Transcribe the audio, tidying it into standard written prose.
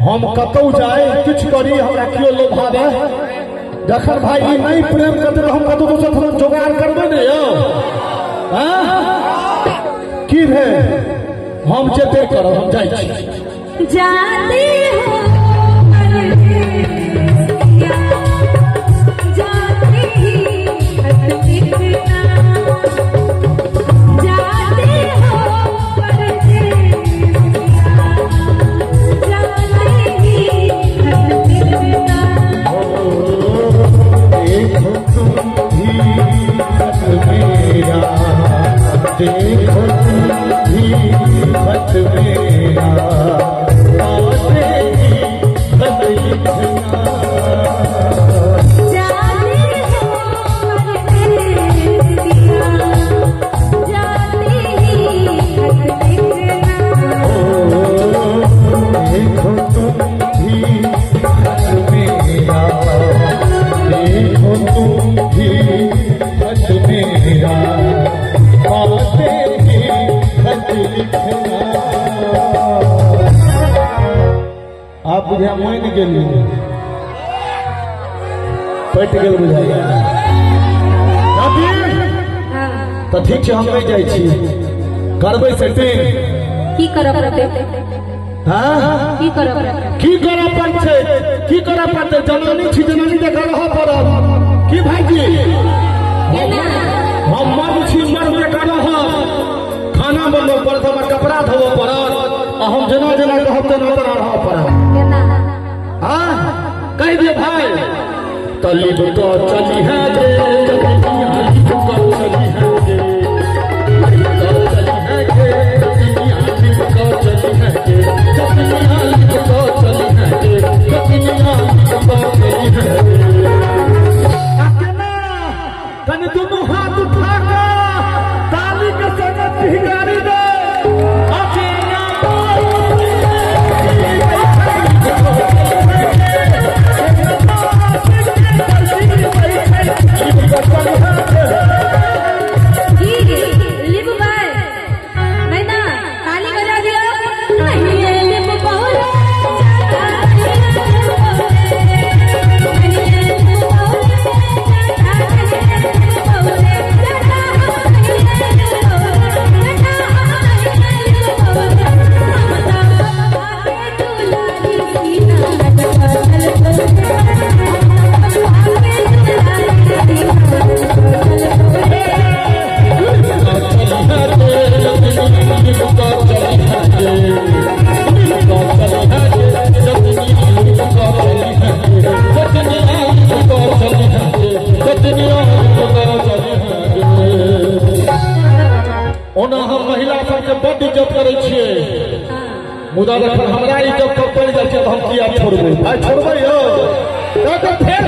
हम कतौ जाए किछु करी हमरा केओ लोभावे जखन भाई ई नहीं प्रेम करते हम कतौ दोसर ठाम जोगाड़ करबै ने यौ। की भेल? हम जेबे करब, हम जाइ छी। जाते हो परदेसिया, जाते ही खत लिखना, जाते हो परदेसिया, जाते ही खत लिखना। देखो तुम भी खत मेरा, देखो तुम भी खत मेरा, आते ही खत लिखना। जाते हो परदेसिया, जाते ही खत लिखना। देखो तुम भी खत मेरा, देखो तुम भी खत मेरा, आते ही खत लिखना। आप बुझा मान गेलियै, पटि गेल बुझाइया। तऽ ठीक छै, हम नहीं जाइ छी, करबै सेटिंग। की करऽ पड़तै? हाँ? की करऽ पड़तै? की करऽ पड़तै? की करऽ पड़तै? जनानी छी, जनानी जकाँ रहऽ पड़त। की भाईजी? हम मर्द छी, मर्द जकाँ रहब। खाना बनबऽ पड़त, हमर कपड़ा धोबऽ पड़त, आ हम जेना जेना कहब तेना तेना रहऽ पड़त। हाँ? कहि दियौ भाई। तली तो चली है गे, चली तो चली है गे, चली है गे, चली है गे, चली है गे, चली है गे। कनि दुनू हाथ उठा के ताली के संग भिगारी दे। ओना हम महिला सबके बड्ड इज्जत करै छियै, मुदा जखन हमरा इज्जत पर पड़ि जाइ छै तऽ हम किया छोड़बै? भाई छोड़बै यौ? फेर